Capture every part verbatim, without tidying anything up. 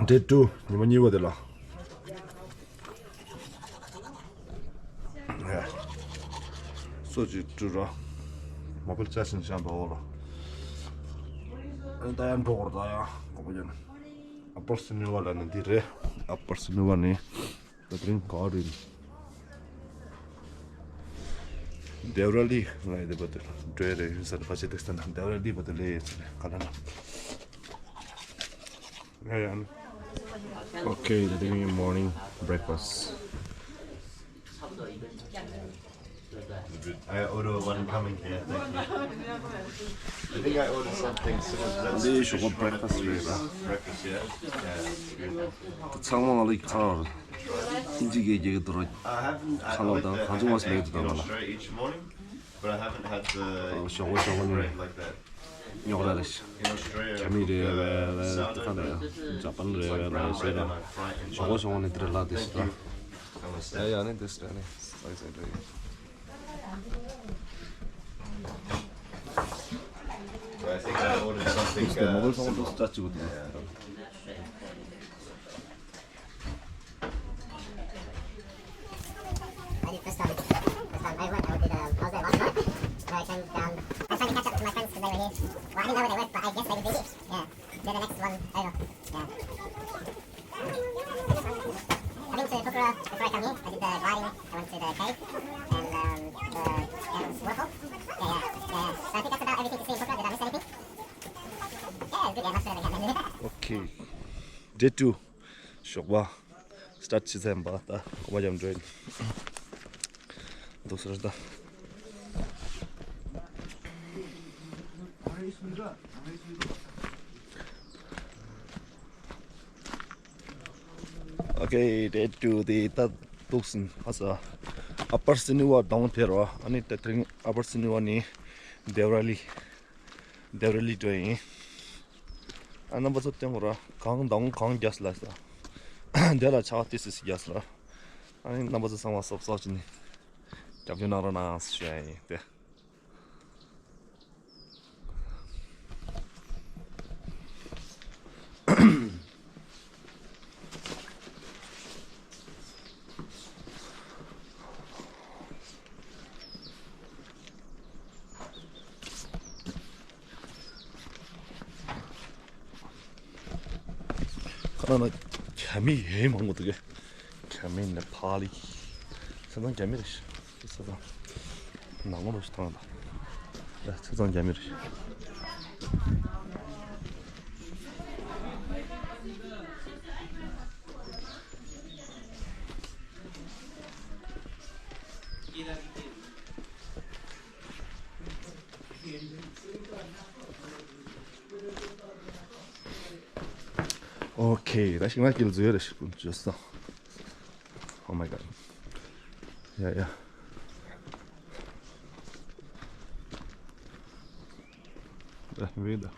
Day two ཉི་མ་གཉིས་པ་དེ་ལ། སོ་ཅིག་བཀྲུ་ར། མ་པལ་ཅ་ཞིང་ཤང་དོ་ལ། ཨ་ད་ཡང་འགྲོ་བར་ད་ཡང་གོ་བ་ཡོད་ན། ཨ་པར་སི་ནི་བ་ལ་ནི་འདི་རེད། ཨ་པར་སི་ནི་བ་ནི། ད་དེ་རིང་ག་རེད། དེ་ར་ལི་ང་ཡི་དེ་པ་དེ་འགྲོ་ཡ་རེད་ཡིན་ཟེར་ཕ་ཆེ་ཏེག་སྟན་དེ་ར་ལི་པ་དེ་ལེ་ཡིན་ཟེར་ག་ལ་ན། Yeah, yeah. Okay, the thing in morning breakfast. I order one coming here, thank you. I think I ordered something similar. They should go breakfast, breakfast, yeah? Yeah, it's good. ཚང་མ་ལ་ཁ་ལག་ཧིན་ཇི་གི་རྒྱལ་ཁབ་དུ་ར། I haven't, I, ཁ་ལག་དང་གང་བྱུང་བ་ཞིག་ལས་དུ་དང་མ་ལ། Australia each morning, but I haven't had the ཞོགས་པ་ཞོགས་པ་ནས་bread like that. ཉོག་ར་རེད། རྒྱ་མི་རེད་བས་ལ་དེ་ཁ་ནས་ཇ་པན་རེད་བས་ལ་ཟེར་ལ། ཞོགས་པ་ཞོགས་པ་ནས་དེ་རེད་ལ་དེ་ཞིག་ལ། ཡ་ཡ་ནས་དེ་ཞིག་ལ་ནས་ལགས་ཟེར་རེད། I think I ordered something, uh, similar. I did first time. First time I went, I did, um, I was there last night. But I came down. I was trying to catch up to my friends because they were here. Well, I didn't know where they went, but I guess they were busy. Yeah. They're the next one over. Yeah. I've been to Pokhara before I come here. I did the gliding, I went to the cave, and, um, the, yeah, waterfall. Yeah, yeah, yeah, yeah. So I think that's about everything to see in Pokhara. Did I miss anything? Yeah, it was good. Yeah, much better than Kathmandu. Okay. Day two. ཞོགས་པ་སི་ཊར་ཊི་བྱས་ཚར་ཡིན་པ། ད་གོམ་པ་རྒྱབ་འགྲོ་ཡིན། འདུག་ཟེར་ད། Okay, day two དེ་ད་འདུག་ཟིན། ཨ་ས། ཨ་པར་སི་ནི་བ་ཌའོན་ཕེབས་རོ། ཨ་ནི་ད་དེ་རིང་ཨ་པར་སི་ནི་བ་ནི་དེ་ར་ལི། དེ་ར་ལི་འགྲོ་ཡིན། ཨ་རྣམ་པ་ཚོ་སྟོན་གོ་ར། གངས་མདང་གངས་རྒྱས་ལ་ས། དེ་ལ་ཆ་བ་ཏི་སི་སི་རྒྱས་ལ། ཨ་ནི་རྣམ་པ་ཚོ་ཚང་མ་སོབ་སོབ་བྱས་ནས་རྒྱབ་སྐྱོར་གནང་རོགས་གནང་ཞུ་ཡ་ཡིན་ཏེ། ཁ་ན་ན་རྒྱ་མི་ཡེ་མང་པོ་འདུག་གས། རྒྱ་མི་ནེ་པ་ལི། ས་ཚང་རྒྱ་མི་རེད་ཤག་ས་ཚང་ནང་ལོགས་ཤིག་ཐང་ད། ས་ཚང་རྒྱ་མི་རེད་ཤག Okay, ད་ཤིང་ནགས་དཀྱིལ་འཛུལ་ཡོད་རེད་ཤག་བྱས་སོང་། Oh my god. Yeah, yeah. ད་ཧེ་བི་ད།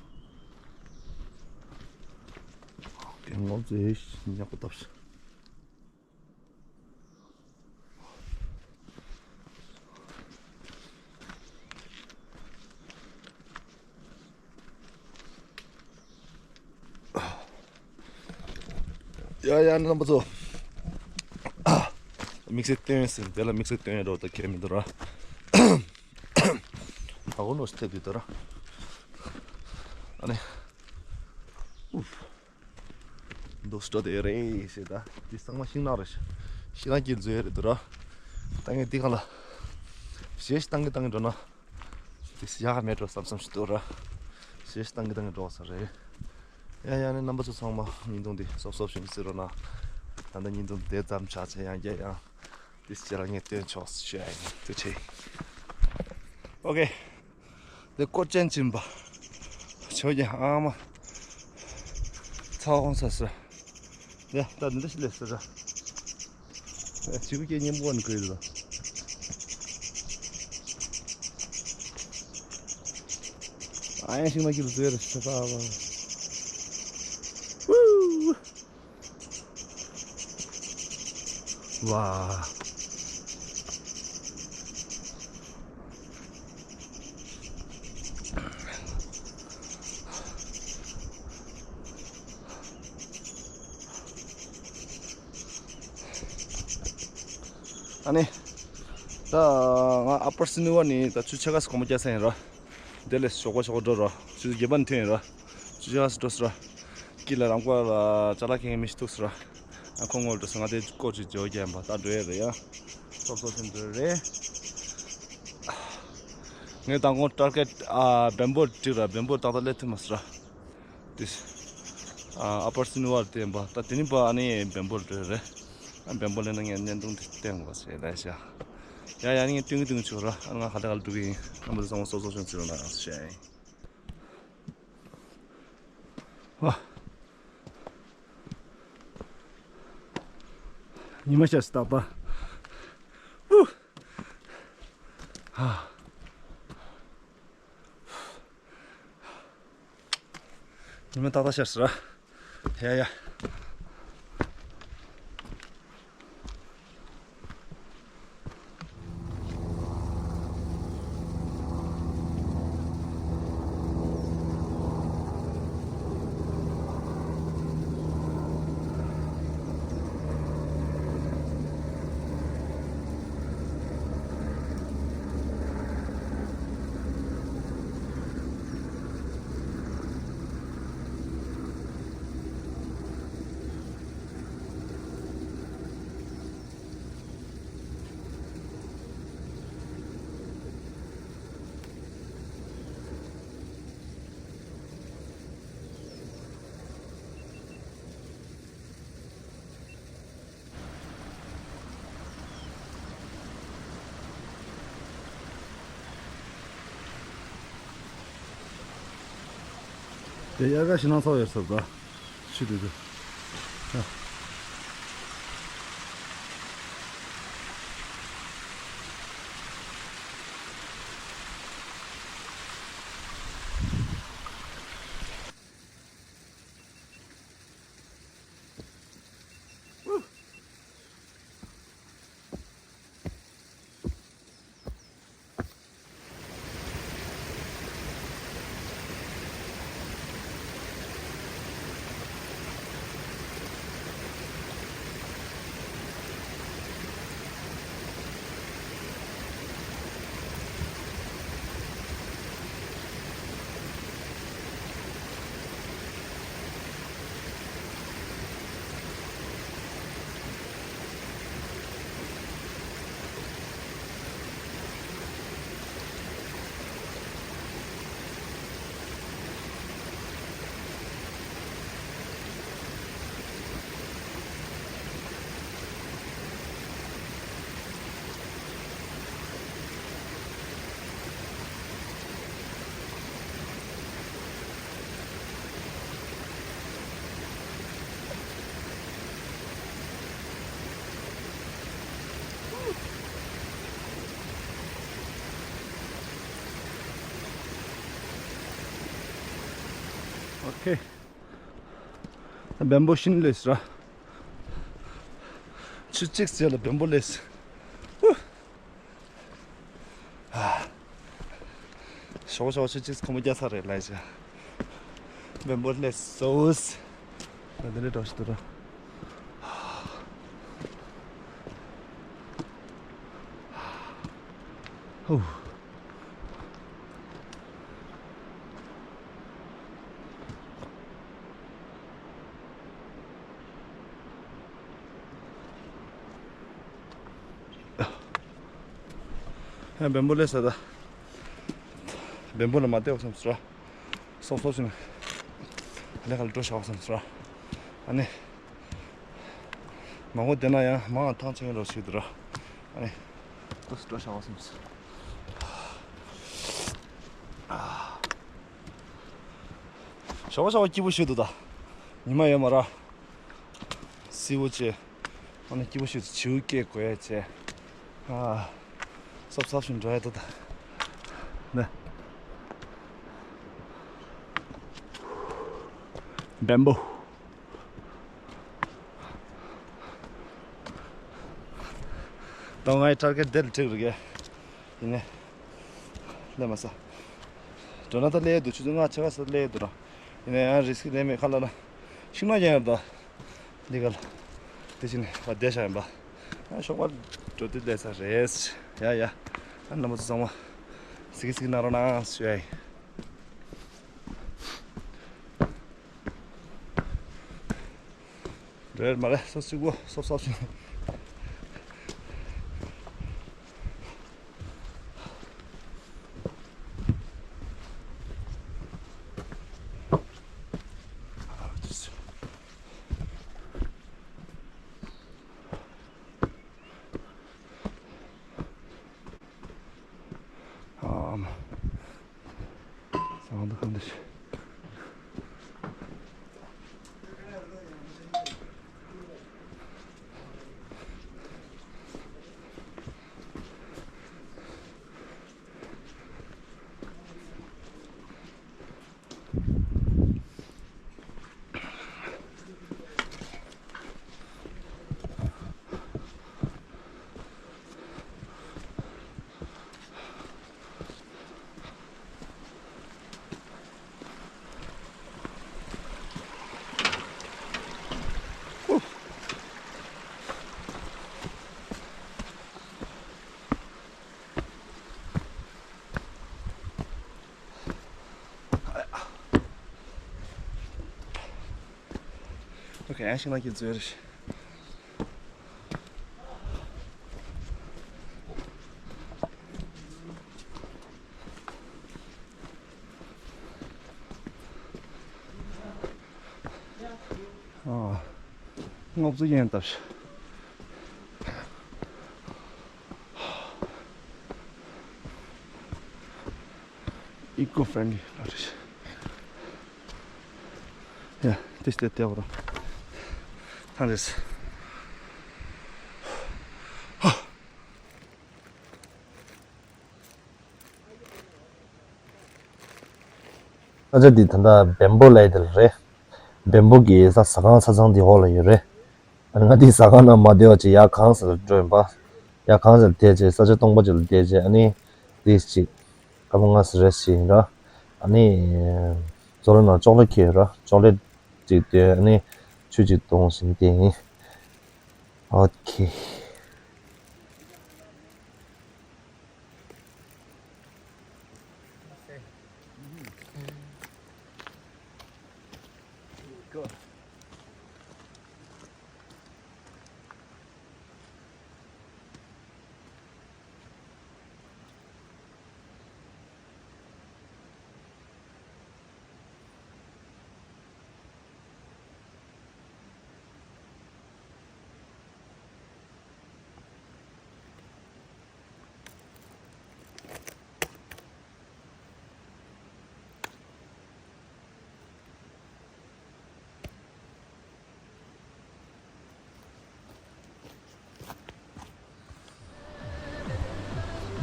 Okay, ངོ་ཚེ་ཉག་པོ་བཏབ་ཤག་ཡ་ཡ་རྣམ་པ་ཚོ། དམིགས་བསལ་སྟོན་ཟེར་དེ་ལ་དམིགས་བསལ་སྟོན་ཡ་འགྲོ་ད་ཁྱེད་མི་འདུག་ར། ཨ་ཧོ་ནོ་སྟེབ་དེ་དུ་ར། ཨ་ནི། ཨུབ། འདུག་སྤྲོ་དེ་རེད་ཞེས་ད། འདི་ཚང་མ་ཤིང་ནགས་རེད། ཤིང་ནགས་དཀྱིལ་འཛུལ་རེད་དུ་ར། ད་ངས་འདི་ག་ལ། གཞས་ཤིག་བཏང་གི་བཏང་གི་འགྲོ་ན། འདི་ཡག་མེད་འགྲོ་བསམ་བསམ་ཞིག་འདུག་ར། གཞས་ཤིག་བཏང་གི་བཏང་གི་འགྲོ་ས་རེད། ཡ་ཡ་ནི་རྣམ་པ་ཚོ་ཚང་མ་བརྙན་ཐུང་འདི་སོབ་སོབ་ཞིག་གཟིགས་རོགས་གནང་། ད་ལྟ་བརྙན་ཐུང་དེ་ཙམ་ཆགས་ཚེ་ཡང་བསྐྱར་ཡང་། འདི་ཕྱི་ལ་ངས་སྟོན་ཆོག་ཞུ་ཡ་ཡིན། ཐུགས་རྗེ་ཆེ། Okay. འདི་ཀོ་ཅན་ཆིན་པ། ཆོས་ཀྱི་ཨ་མ། ཚ་ཧོང་ས་སུ། ཡ་ད་འདི་ལས་སུ་ར། ཨ་ཅིག་སྐད་སྙན་པོ་ནི་ཁོས་ལ། ཨ་ཡ་ཤིང་ནགས་ཀྱི་ཟེར་ས་ད་བ། ཝ། ཨ་ནི། ད་ང་ཨ་པར་སི་ནུ་ཝར་ནས་ད་ཆུ་ཚོད་ཕྱེད་ཀ་ཙམ་གོམ་པ་རྒྱག་ས་ཡིན་ར། དེ་ལས་ཞོགས་པ་ཞོགས་པ་འགྲོ་ར། ཆུ་ཚོད་བརྒྱད་པ་ནས་ཐོན་ཡིན་ར། ཆུ་ཚོད་ཕྱེད་ཀ་ཙམ་འགྲོ་ས་ར། དཀྱིལ་ལ་རང་ཀོ་ལ་ཅ་ལག་འཁྱེར་མཁན་མི་ཞིག་འདུག་ས་ར། ཨ་ཁོ་ངོ་འགྲོ་ས། ང་དེ་སྐོར་ཅིག་འཇོག་རྒྱག་ཡིན་པ། ད་འགྲོ་ཡས་རེད་ཡ། སོབ་སོབ་ཅིག་འགྲོ་རེད། ངས་མདང་དགོང་ཊར་གེཊ་ཨ་བེམ་པོ་སྒྲིག་ར། བེམ་པོ་ཏག་ཏག་སླེབས་ཐུབ་མ་སོང་ར། དེ། ཨ་ཨ་པར་སི་ནུ་ཝར་དེ་ཡིན་པ། ད་དེ་ནི་པ་ཨ་ནི་བེམ་པོ་འགྲོ་རེད། ཨ་བེམ་པོ་སླེབས་ན་ངས་བརྙན་ཐུང་དེ་བསྟན་དགོས་ཟེར་ལབ་ཤག་ཡ་ཡ། ནི་ངས་སྟོན་གི་སྟོན་གི་བྱུང་ར། ཨ་ང་ག་ལེ་ག་ལེ་འགྲོ་གི་ཡིན། རྣམ་པ་ཚོ་ཚང་མ་སོབ་སོབ་ཅིག་བྱེད་རོགས་གནང་ཞེས། ཨ། ཉི་མ་ཤར་སོང་ད་པ། ཨུ། ཨ། ཉི་མ་ཏག་ཏག་ཤར་སོང་ར། ཡ་ཡ། དེ་དབྱར་ཁ་ཕྱི་ནང་ཚོགས་ཡོད་ས་ད། ཆུ་དེ་དུ། ཨོ་ཁེ། བེམ་པོ་ཤིན་ལེས་ར། ཆུ་གཅིག་ཟེར་ལ་བེམ་པོ་ལེས། ཧུ། ཞོག་ཞོག་ཆུ་གཅིག་ཁོ་མོ་རྒྱ་ས་རེད་ལ་ཅི། བེམ་པོ་ལེས་སོས། ང་འདི་ནས་འགྲོ་ཞིག་ཏུ་ར། ཧུ། ཡང་བེམ་པོ་ལེས་ད། བེམ་པོ་ལ་མ་བལྟས་བསམ་སོང་ར། སོབ་སོབ་ཅིག་ནས་ལས་ཀ་ལ་འགྲོ་བཞག་བསམ་སོང་ར། ཨ་ནི། མང་པོ་བསྡད་ན་ཡང་མང་བ་ཐང་ཆད་མཁན་རོ་ཞིག་འདུག་ར། ཨ་ནི། ཏོག་ཙམ་འགྲོ་བཞག་བསམ་སོང་། ཞོགས་པ་ཞོགས་པ་སྐྱིད་པོ་ཞིག་འདུག་ད། ཉི་མ་ཡོད་མ་ར། བསིལ་པོ་བྱས། ཨ་ནི་སྐྱིད་པོ་ཞིག་འདུག་བྱིའུ་སྐད་གོ་ཡ་བྱས། ཨ། སོབ་སོབ་ཞིག་འགྲོ་ཡ་འདུག་ད། ནས། བེམ་པོ། ད་ང་ཡི་ཊར་གེཊ་དེར་འགྲིག་རེད་གས། ཡིན་ནས། སླེབས་མ་ས། འགྲོ་ན་ད་སླེབས་འདུག་ཆུ་ཚོད་ལྔ་ཕྱེད་ཀ་ཙམ་སླེབས་འདུག་ར། ཡིན་ནས་ཡང་རི་སི་ཀི་ལེན་མེད་ཁ་ལ་ན། ཤིང་ནགས་ཀྱང་ཡོད་ད། འདི་ག་ལ། དེ་བཞིན་བ་བསྡད་བཞག་ཡིན་པ། ཨ་ཞོགས་པ་འགྲོ་དུས་བསྡད་ས་རེད། ཡ་ཡ། ཨ་རྣམ་པ་ཚོ་ཚང་མ་གཟིགས་གཟིགས་གནང་རོགས་གནང་ཞུ་ཡ་ཡིན། རེད་མ་རེད། སོ་སོ་གོ་སོབ་སོབ་ཞིག་ཨམ། ཟ་ཁང་དུ་ཁང་དུ་ཤི། Okay, ཨ་ཤིང་ལ་ཁྱེད་ཚོས། ཨ། སྔོ་ཚལ་ཡན་ལྟར། Eco friendly ལ་རེད། ཡ། དེ་སྟེ་དེ་བར། ཐང་རེད། ས་ཆ་འདི་ད་ལྟ་བེམ་པོ་ལབ་དེ་རེད། བེམ་པོ་གི་ས་ཟ་ཁང་ས་ཚང་འདི་འོག་ལ་ཡོད་རེད། ཨ་ནི་ང་འདི་ཟ་ཁང་ནང་མ་བསྡད་པ་ཅིག་ཡར་གངས་ས་ལ་འགྲོ་ཡིན་པ། ཡར་གངས་ས་ལ་བསྡད་རྗེས་ས་ཆ་སྟོང་པ་ཅིག་ལ་བསྡད་རྗེས་ཨ་ནི་འདི་ཅིག་ཀ་པོ་ང་ཟེར་རེད་ཞིག་ཡིན་ར། ཨ་ནི་བཙོ་ལ་ནང་ཅོག་ལེ་ཁྱེར་ཡོད་ར། ཅོག་ལེ་ཅིག་དེ་ཨ་ནི་ཆུ་ཅིག་བཏུང་ཞིང་དེ་ཡིན། ཨོ་ཁེ།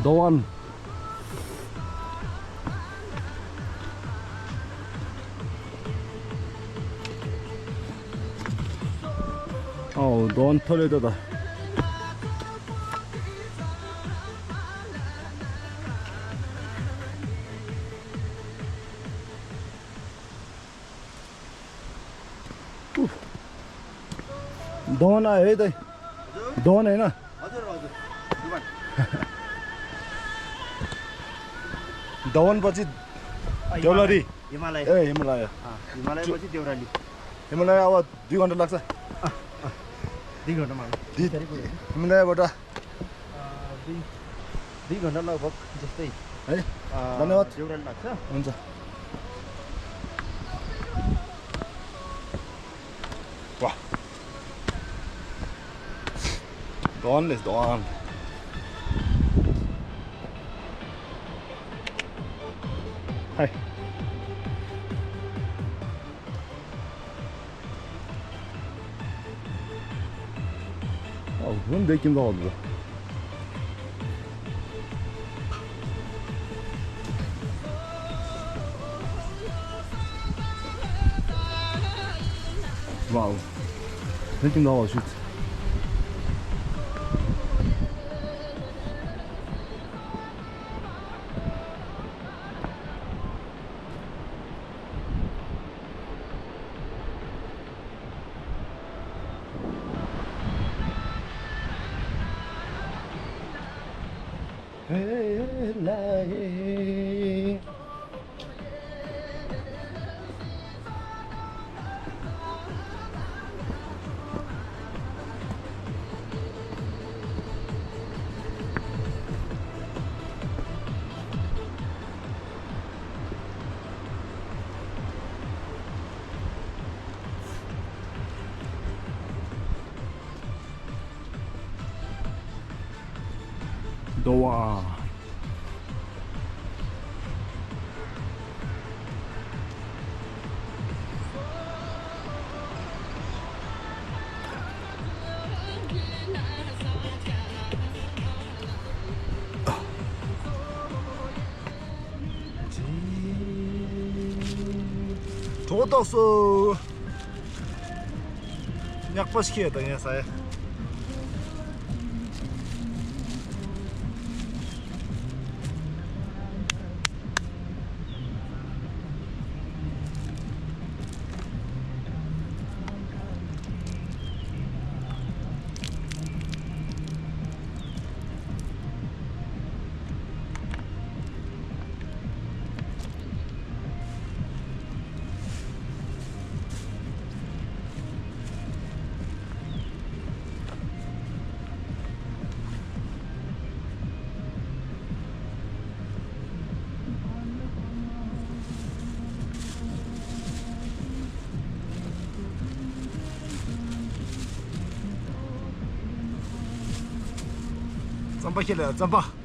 Dawn. Oh, dawn ཐོ་རེ་ད་ད། Dawn आयो है दाइ? हजुर? Dawn होइन? हजुर, हजुर। Dawn पछि देउराली। हिमालय। ए, हिमालय। अँ, हिमालयपछि देउराली। हिमालय अब दुई घन्टा लाग्छ। अँ, अँ। दुई घन्टामा। दुई, हिमालयबाट। अँ, दुई, दुई घन्टा लगभग जस्तै। है? अँ, धन्यवाद। देउराली लाग्छ। हुन्छ। वाह। Dawn is dawn. Hi. Oh, wouldn't they can all do? Wow. They can all shoot. འདོ་བ། གྲོགས་ཏོག་སུ། ཉག་པ་ཞིག་ཡོད་ད་ངས་ཟ་ཡ། རྩམ་པ་ཁྱེར་ལ་རྩམ་པ།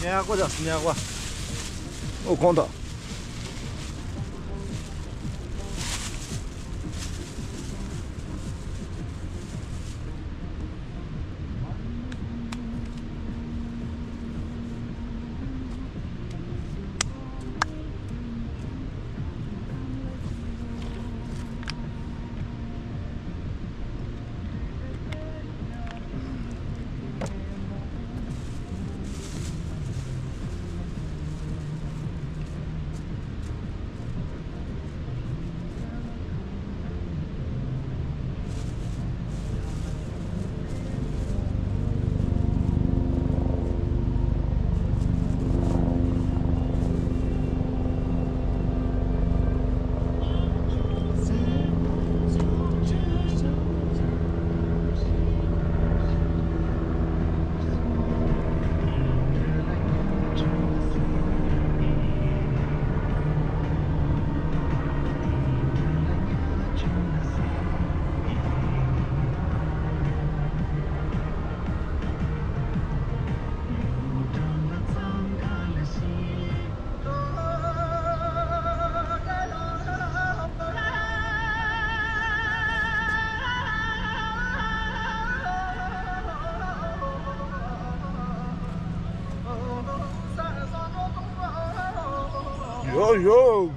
ཉག་པ་དང་ཉག་པ། ཨོ་གོང་དང་། ཡོ་ཡོ།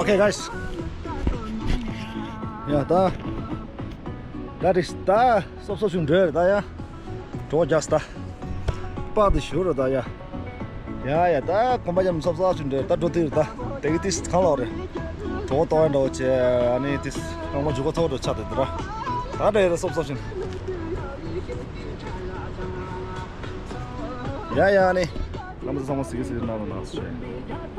Hey guys. ཡ་ད། ད་རེད་ད། སོབ་སོབ་ཞིག་འགྲོ་རེད་ད་ཡ། གྲོགས་རྒྱག་ད། པགས་དེ་ཞུ་རེད་ད་ཡ། ཡ་ཡ་ད་གོམ་པ་རྒྱབ་སོབ་སོབ་ཞིག་འགྲོ་རེད་ད། འགྲོ་དུས་རེད་ད། དེ་གི་དུས་གང་ལོག་རེད། གྲོགས་ཏོ་ཡ་འགྲོ་ཆེ། ཨ་ནི་དུས་རང་མ་འཇུག་གོ་ཚོགས་འགྲོ་ཆ་དེ་འདི་ར། ད་འདྲ་ཡ་ད་སོབ་སོབ་ཞིག་ཡ་ཡ་ཨ་ནི། ལམ་ཚང་མ་ཟིག་གི་ཟིག་གི་ནང་ལ་ནང་སུ་ཆེ།